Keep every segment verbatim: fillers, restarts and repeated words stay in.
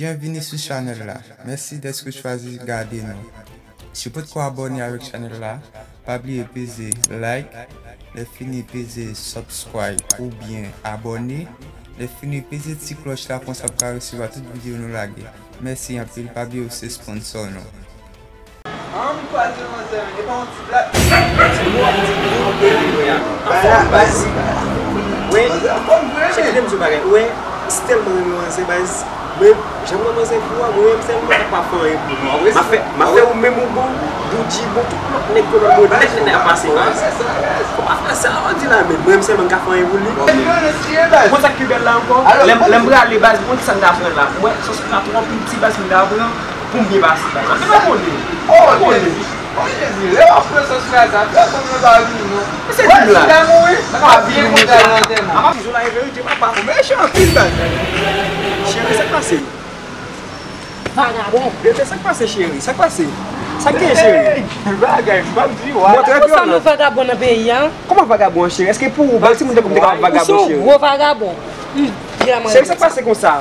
Byenvini sou chanèl la. Mèsi dèske w chwazi gade nou. Si w potko abòne avèk chanèl la, pa bliye peze like, lè fini peze subscribe oubyen abòne, lè fini peze ti klòch la, konsa w ka resevwa tout videyo nou lage. Mèsi anpil, pa bliye w se sponsò nou. An, m kwaze manzè, men, e pa yon ti blag. Ti mo ap di nou, e li vre a. Anfòm, baz. Wi. Manzè anfòm vre, men. Chèke, kite m di w bagay. Ou wè, m tèlman renmen manzè, baz. Men, jan m wè manzè gou a, mwen menm sèlman m ka pa fè anyen pou li. M ap fè, m ap fè ou menm ou bon, Doudji bon, tout lòt nèg yo nan mwen, nèg nèg ap pase, baz. Fò pa fè sa, ou di la, men mwen menm sèlman m ka fè anyen pou li. Ou konn sa k pi bèl la ankò? Lè m, lè m prale, baz, ou konn sa m ta pran la. Ou wè, sòs la twò piti, baz, m ta pran. Pou m byen pase, baz. Ou pa konnen. Ou pa konnen. O Jezi, lè w ap pran sòs la, sa fè kòm yo pa vini, non. Se dim la. Mwen, si ta mouri, m ap byen kontan nan antèman. Apa, toujou la, e verite, papa. Ou mechan anpil, baz. Cheri, sa k pase? Vagabon. Bebe, sa k pase, cheri? Sa k pase? Sa k gen, cheri? Bagay, m p ap di w. Mwen trè vyolan. Konsa nou vagabon nan peyi a? Kòman vagabon, cheri? Èske pou ou, bèl timoun tankou m te ka vagabon, cheri? Ou se yon gwo vagabon. M byen manje. Cheri, sa k pase konsa?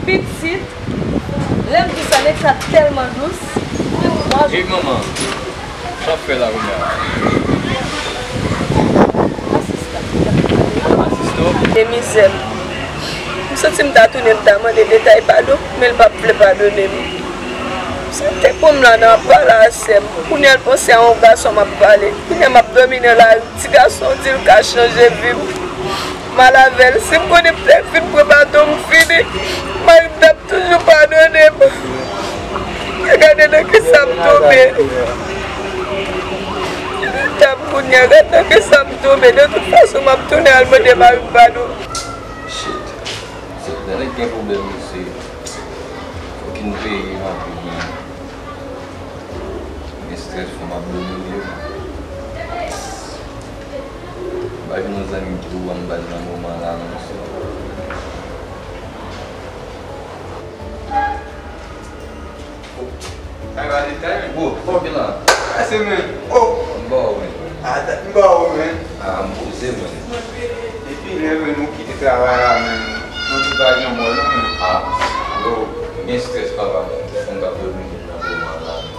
Pitit, lè m di sa, nèg sa tèlman dous. Wi, manman. Sa w ap fè la kounye a? Asistan. Asistan w? E mizè m. M santi m ta tounen, m ta mande Detay padon, men l p ap vle padone m. M santi pou m la nan pale a sè m. Kounye a l panse a yon gason m ap pale. Kounye a m ap dòmi nan lari. Ti gason di l ka chanje vi m. M al avè l. Si m konnen m te fin pran baton, m fini. Mari m t ap toujou padone m. Gade nan kisa m tonbe. Gade nan kisa m tonbe. De tout fason, m ap tounen al mande mari m padon. Shit. Se lè nèg gen pwoblèm, se fucking peyi m ap viv. Gen strès, fò m ap domine. M pa jwenn yon zanmi ki pou ban m baz nan moman la, non, sè. Ay, ba detay, men. Bro, fò w gen la. Pase, men. Oh! M ba w, men. Ah, dat m ba w, men. Ah, m poze, men. Depi lè, men, nou kite travay la, men. Nou tou pa gen mò, non, men. Ah, bro, gen strès, papa, men. Fò m ap domine nan moman la, men.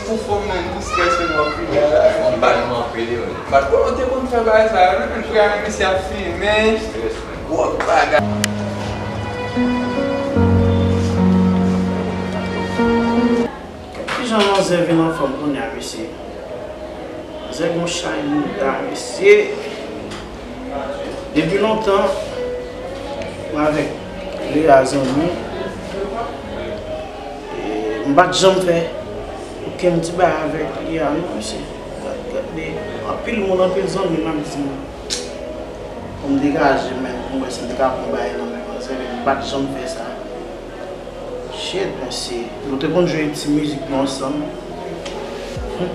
Pou fò m nan strès, men, w ap vini la. Fò m pa nan anpil, men. Bat, bro, ou te konn fè bagay sa yo, non, men. Frè, men, misye ap fimen. Strès, men. Gwo bagay. Kijan manzè vin anfòm kounye a, mesye? Manzè gon chay mouda, mesye. Depi lontan, mwen avèk Lea zanmi, e, m pa t janm fè okenn ti bagay avèk Lea, non, mesye. Gad, gade, anpil moun, anpil zanmi m ap di m, pou m degaje, men pou m wè si m te ka pran bagay nan men manzè, men m pa t janm fè sa. Shit, mesye. Nou te konn jwe ti mizik nou ansanm. Hmm.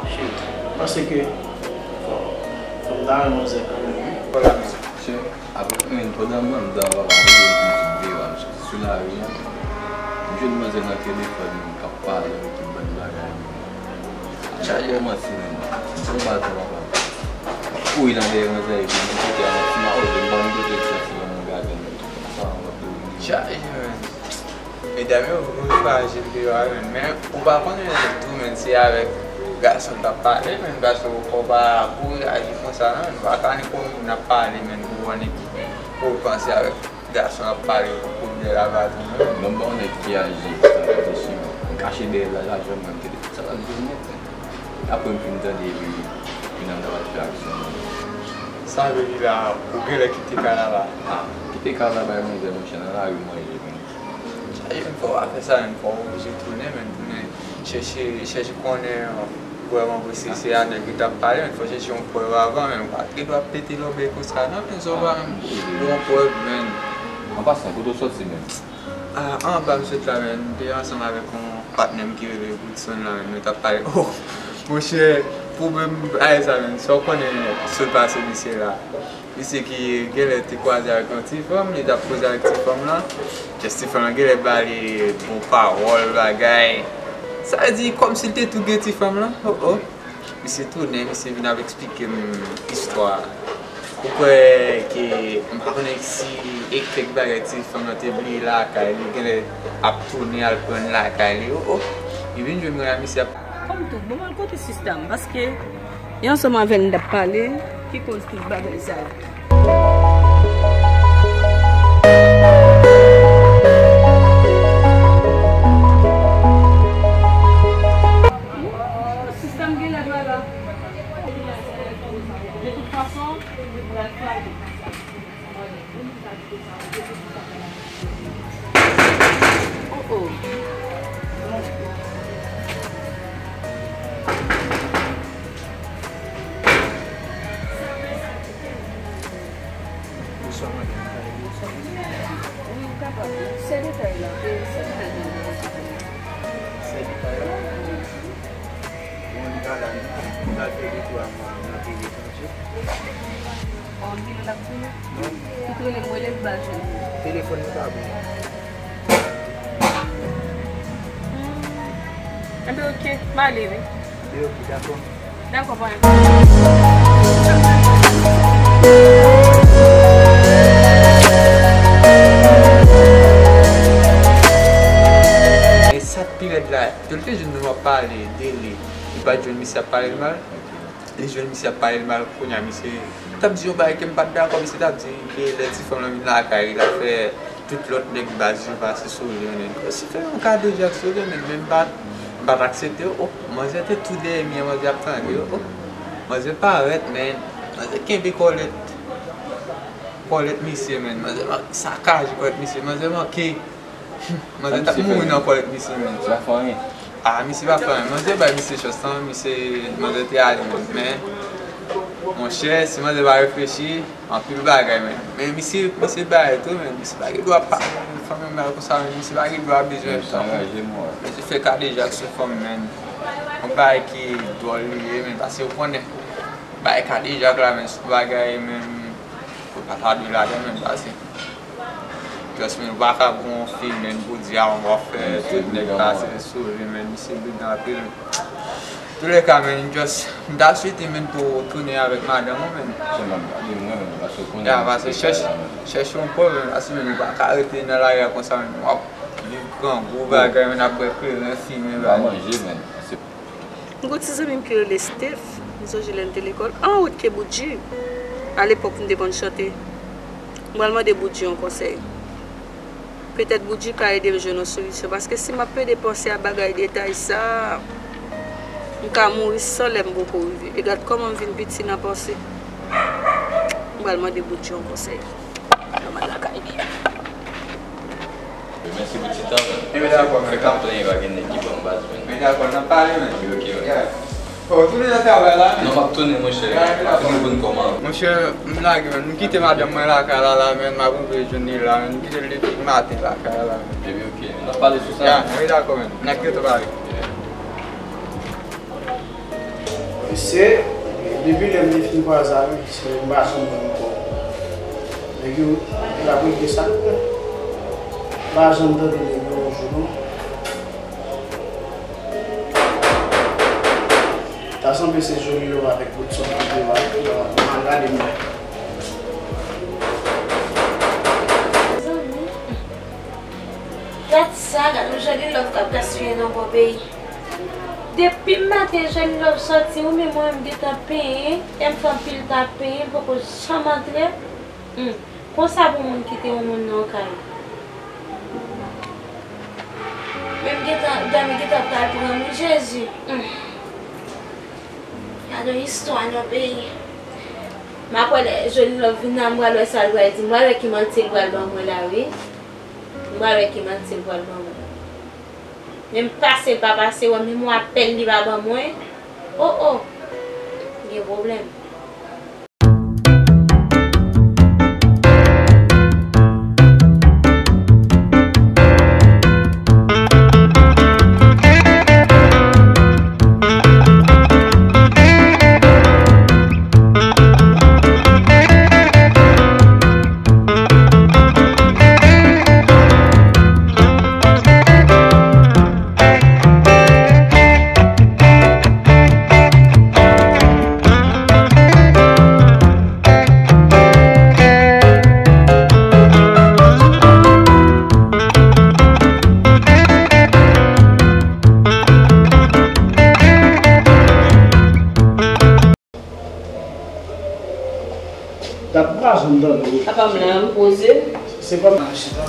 Shit. Paske fò, fò m ta wè manzè kanmenm, wi. Voilà, mesye. Apre, men, pandan mwen, m t anba pa veye YouTube deyò a, m soti sou lari a. M jwenn manzè nan telefòn, k ap pale, ki bann bagay. Chaje manti, men. Son baton, papa. Kouri nan dèyè manzè, epi m kite a yon ti mawozo, m pa konn kote l soti nan yon gaden. Sa, m ap domine. Chaje, men. Medam yo vre frajil deyò a, men, men ou pa konnen tou, men, se avèk gason k ap pale, men, paske ou pa kouri aji konsa, non, men, ou pa ka ni konnen moun ap pale, men, ou annik ou panse avèk gason ap pale pou bèl avè tou, non. Non, bon, nèg ki aji san reflechi, men, m kache dèyè la, la, jwenn mwen, m kite tout sa l ap di nèt, men. Apre m fin tande, epi, epi nan travay fè aksyon, men. Sa vle di la, ou genlè kite kay la la? Ah, kite kay la bay manzè, monchè, nan lari manje, men. Chaje, men fò w pa fè sa, men fò w oblije tounen, men tounen chèche, chèche konnen vrèman vre si se a nèg yo t ap pale, men fò w chèche yon prèv avan, men ou pa t gen dwa pete lòbèy konsa, non, men sa w pa menm gen yon prèv, men. An pasan, kote w sòti menm? Ah, anba m sot la, men, m te ansanm avèk yon patnè m ki rele Woodson la, men, nou t ap pale. Oh, monchè, Pwoblèm bagay sa menm, sa w konnen sot pase misye la. Misye ki genlè te kwaze avèk yon ti fanm, li t ap koze avèk ti fanm lan. Just ti fanm lan genlè ba li bon pawòl, bagay. Sa vle di, kòmsi l te tou gen ti fanm lan. Oh, oh. Misye tounen, misye vin ap eksplike m istwa a. Ou kwè ke m pa konnen si e kèk bagay ti fanm nan te bliye lakay li, genlè ap tounen al pran lakay li. Oh, oh. Li vin jwenn mwen la, misye ap Kòm tou, bon, m al kote sistèm, paske e ansanm avè l n t ap pale, ki koz tout bagay sa yo. Sistèm genlè dwe la. De tout fason, m pral frape. Oh, oh. Bonswa, madanm, ka ede w sa? Wi, ou kapab. Se detay la, se, se detay la. Se detay la? Bon, li pa la, non. Li al fè detou a mwen nan peyi etranje. Ò, li la ap tounen? Non. Tout rele m, rele m, m pa jwenn li. Telefòn li pa bon. Hmm. Enben, oke, m ale, wi. Enben, oke, dakò. Dakò, pa gen pwoblèm. E sa k pi rèd la, yo te jwenn nou ap pale de li, li pa t jwenn misye ap pale l mal. Li jwenn misye ap pale l mal kounye a, misye t ap di yon bagay ke m pa t dakò, misye t ap di ke lè ti fanm lan vin lakay li, l ap fè tout lòt nèg baz yo pase sou li, men. Misye fè yon kado jak sou li, men, men m pa t, m pa t aksepte, oh, manzè te tou dèyè mi an, manzè ap tande, oh. Manzè parèt, men, manzè kenbe kòlèt, kòlèt misye, men, manzè man-, sakaje kòlèt misye, manzè manke. Manzè t ap mouri nan kòlèt misye menm. Misye pa fè anyen. Ah, misye pa fè anyen. Manzè bay misye chans lan, misye, manzè te ale menm. Men, monchè, si manzè pa reflechi, anpil bagay menm. Men misye, misye bay tou, men misye pa gen dwa pa, fanm menm bagay konsa, men misye pa gen dwa bezwen tan. Misye fè kadejak sou fanm, men. Yon bagay ki dwòl li ye, men, paske ou konnen, bay kadejak la, men, se yon bagay, men, ou pa ta dwe ladan, men, paske Just, men, ou pa ka gon fi, men, pou di a w ap fè tout nèg pase sou li, men, misye bridan anpil. Toulèka, men, just, m ta swete, men, pou w tounen avèk madanm ou, men. Se mwen, men, mwen, men, paske ou konnen. Ya, paske chèch-, chèche yon pòv, men, paske, men, ou pa ka rete nan lari a konsa, men, w ap viv grangou, bagay, men, ap bwè kleren, fimen, bagay. Pa manje, men. M gon ti zanmi m ki rele Steph, m sonje lè n te lekòl, an wout ke Boudji. Alepòk m te konn chante. M pral mande Boudji yon konsèy. Petèt Boudji ka ede m jwenn yon solisyon, paske si m ap pede panse a bagay detay sa, m ka mouri san lè m poko rive. E gad kòman m vin piti nan panse. M pral mande Boudji yon konsèy. Ann al lakay li. Mèsi pou ti tan, men. Enben, dakò, men. Fèk ap plenyen, pa gen nèg ki ban m baz, men. Men dakò, n ap pale, men. Wi, oke, men. Yeah. Fò w tounen nan travay la, men. Non, m ap tounen, monchè. Yeah, m ap tounen pou n kòman. Monchè, m lage, men. M kite madanm mwen lakay la, la, men. M ap rive jwenn li la, men. M kite l depi maten lakay la, la, men. Ebyen, oke, men. N ap pale sou sa. Yeah, wi, dakò, men. N ap kite pale. Yeah. Mesye, depi lè m te fin kwaze avèk misye, m pa janm wè l ankò. Nèg yo, nèg ap regle sa k fè. M pa janm tande nèg yo yon jou, non. Ta sanble se Johnny Love avèk Woodson ki te la, m al gade m wè. Gad sa, gad yon Johnny Love k ap gaspiye nan bò peyi. Depi maten Johnny Love sòti, ou menm mwen m gentan penyen, e m fè anpil tan ap penyen, m poko janm antre. Hmm. Konsa pou moun kite yon moun nan yon kay. Men m gentan, dòmi gentan pral pran m, wi, Jezi. Hmm. Gad yon istwa nan peyi. M ap wè lè Johnny Love vin la, m pral wè sa l pral di. M pral wè ki manti l pral ban mwen la, wi. M pral wè ki manti l pral ban mwen. Menm pase l pa pase, wè, menm yon apèl li pa ban mwen. O, o! Gen pwoblèm. Pa janm tande w. Papa m la, m poze. Se kòm. Chita.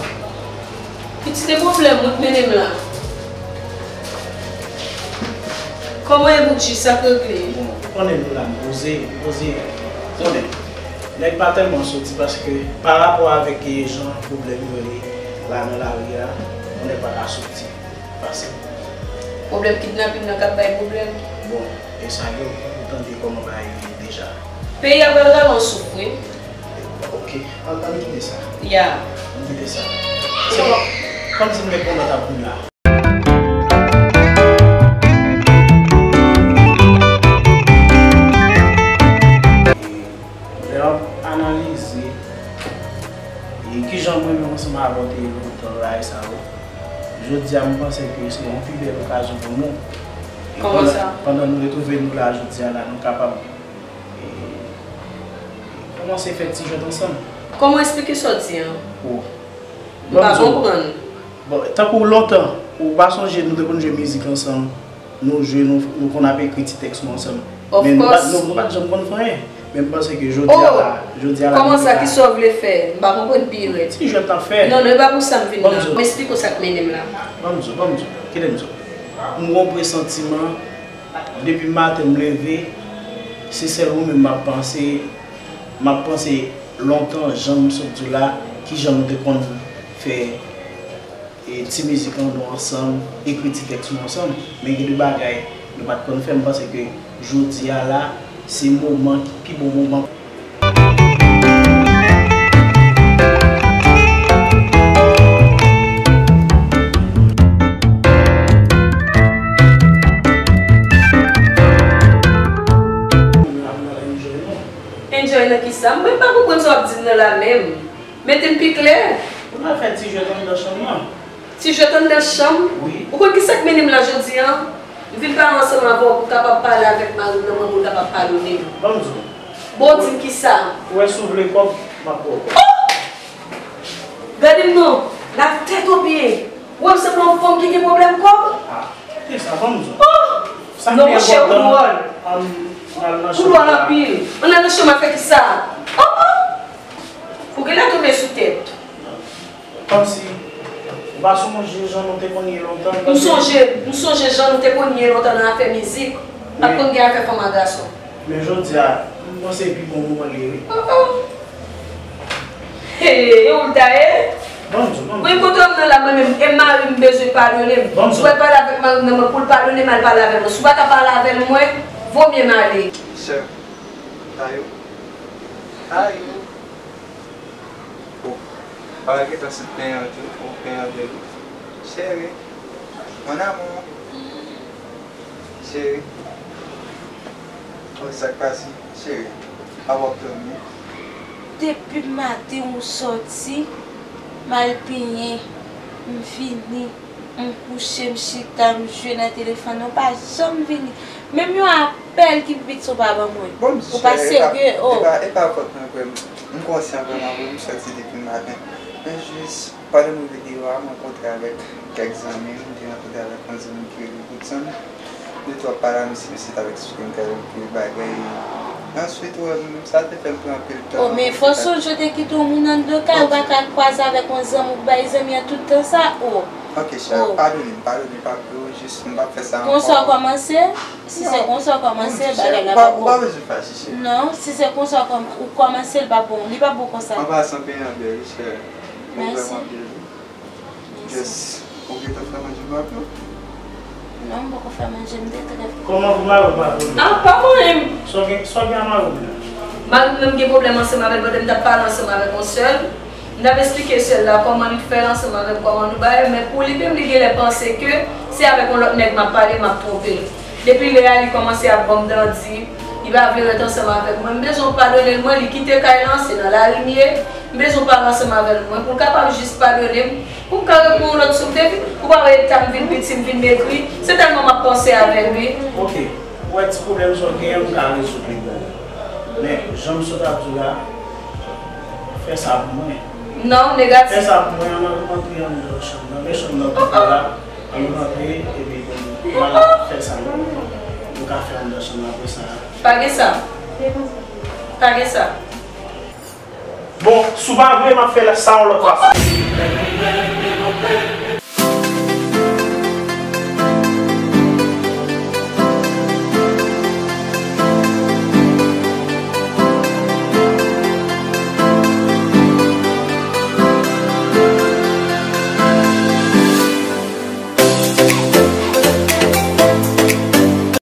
Pitit, e pwoblèm ou t mennen m la. Kòman e Gucci, sa k regle? Bon, ou konnen nou la, m poze, m poze. Konnen. Nèg pa tèlman soti paske pa rapò avèk jan pwoblèm yo ye la nan lari a, yon nèg pa ka soti fasil. Pwoblèm kidnaping nan k ap bay pwoblèm. Bon, e sa yo, ou tande kòman bagay yo ye deja. Peyi a pral rale yon souf, wi. Ok, ann, ann kite sa. Ya. Ann kite sa. Se bon, kòmsi m gen pwoblèm ap vin la. Lè w ap analize, e kijan mwen menm ansanm avè w te ye lontan bagay sa yo, jodi a, m panse ke se yon pi bèl okazyon pou nou. E pandan, pandan nou retwouve nou la jodi a la, nou kapab, e, kòmanse fè ti jwèt ansanm. Kòman w eksplike sa w di an? M pa konprann. Bon, tankou lontan, ou pa sonje nou te konn jwe mizik ansanm, nou jwe, nou, nou konn ap ekri ti tèks nou ansanm. Men nou pa, nou, nou pa t janm konn fè anyen. Men m panse ke jodi a la, jodi a la, kòman sa, kisa w vle fè? M pa konprann pi rèd. Ti jwèt n ap fè. Non, non, e pa pou sa m vin la. M eksplike w sa k mennen m la. Ban m di w, ban m di w, kite m di w. M gon presantiman, depi maten m leve, se sèl ou menm m ap panse, m ap panse lontan, jan m sot di w la, kijan nou te konn fè e ti mizik an nou ansanm, ekri ti tèks nou ansanm. Men gen de bagay nou pa t konn fè, m panse ke jodi a la, se moman ki pi bon moman. Enjoy nan kisa? Mwen pa konprann sa w ap di m nan la menm. Mete m pi klè. Ou ta fè ti jwèt anndan chanm nan. Ti jwèt anndan chanm? Wi. Ou konn kisa k mennen m la jodi a? M vin pale ansanm avè w pou w kapab pale avèk mari m nan, mwen pou l kapab padone m. Ban m di w. Bon, di m kisa? Ou wè si w vle kòb, m ap ba w kòb. Oh! Gade m non, la tèt o pye. Ou wè m sanble yon fanm ki gen pwoblèm kòb? Ah, kite sa, ban m di w. Oh! Sa ki enpòtan, ann al nan chanm nan. Koulwa anpil. Ann al nan chanm nan fè kisa? Oh, oh! Ou genlè tonbe sou tèt. Kòmsi, ou pa sonje jan nou te konn ye lontan? M sonje, m sonje jan nou te konn ye lontan nan afè mizik. Pa t konn gen afè fanm ak gason. Men jodi a, m panse pi bon moman li ye, wi. Oh, oh. Hey, e ou l ta ye? Ban m di w, ban m di w. Mwen kote w nan la, mwen menm, e mari m bezwen padone m. Ban m di w. Si w al pale avèk mari m nan, mwen pou l padone m, al pale avè mwen. Si w pa ka pale avè l, mwen, vomye m ale. Sè, Tayo. Tayo. Oh, pa gentan sot penyen an tou, oh, penyen an bèl wi. Cheri, mon amour. Cheri. Oh, sa k pase? Cheri, a w ap dòmi? Depi maten ou sòti, m al penyen, m vini. M kouche, m chita, m jwe nan telefòn nan, ou pa janm vini. Menm yon apèl ki pi piti ou pa ban mwen. Bon, ou pa serye, oh. E pa, e pa fòt mwen, frè m. M konsyan vrèman, wi, m sòti depi maten. Men jis, pandan m rive deyò a, m rankontre avèk kèk zanmi m, m te rankontre avèk yon zanmi ki rele Goodson. Nou t ap pale a misye, misye t ap eksplike m kèk bagay. Answit, ou wè, sa te fè m pran anpil tan. Oh, men fò sonje w te kite yon moun anndan kay, ou pa ka kwaze avèk yon zanmi, ou bay zanmi an tout tan sa, oh. Ok, chè, padone m, padone m, pa vle w jis, m p ap fè sa ankò. Konsa w kòmanse? Si se konsa w kòmanse, bagay la p ap bon. Ou pa bezwen fache, chè. Non, si se konsa w kòm-, ou kòmanse, l p ap bon, li p ap bon konsa. An pasan, penyen an bèl, wi, chè. Ou vrèman bèl, wi. Jès, ou gentan fè manje m ap yo? Non, m poko fè manje, m te trè. Kòman pou mari w pa vini? Ah, pa mwen menm. Sa w gen, sa w gen a mari w menm? Mari m menm gen pwoblèm ansanm avè l, pandan m t ap pale ansanm avèk yon sè l. M t ap eksplike sè l la kòman li fè l ansanm avè m, kòman nou bay, men pou li menm, li genlè panse ke se avèk yon lòt nèg m ap pale, m ap twonpe l. Depi lè a, li kòmanse ap ban m dandi, li pa vle ret ansanm avèk mwen. M bezwen w padone l, mwen, li kite kay lan, se nan lari m ye. M bezwen w pale ansanm avè l, mwen, pou l kapab jis padone m. Pou m ka repran yon lòt souf de vi, ou pa wè eta m vin piti, m vin megri, se tèlman m ap panse avè l, wi. Ok, ou wè ti pwoblèm sa w genyen, m ka rezoud li pou ou. Men, jan m sot ap di w la, fè sa pou mwen. Non, negatif. Fè sa pou mwen, ann al antre anndan chanm nan, men chanm nan tou la, ann antre, epi bon, m al fè sa nou, nou ka fè anndan chanm nan apre sa. Pa gen sa. Pa gen sa. Bon, si w pa vle, m ap fè sa yon lòt fason.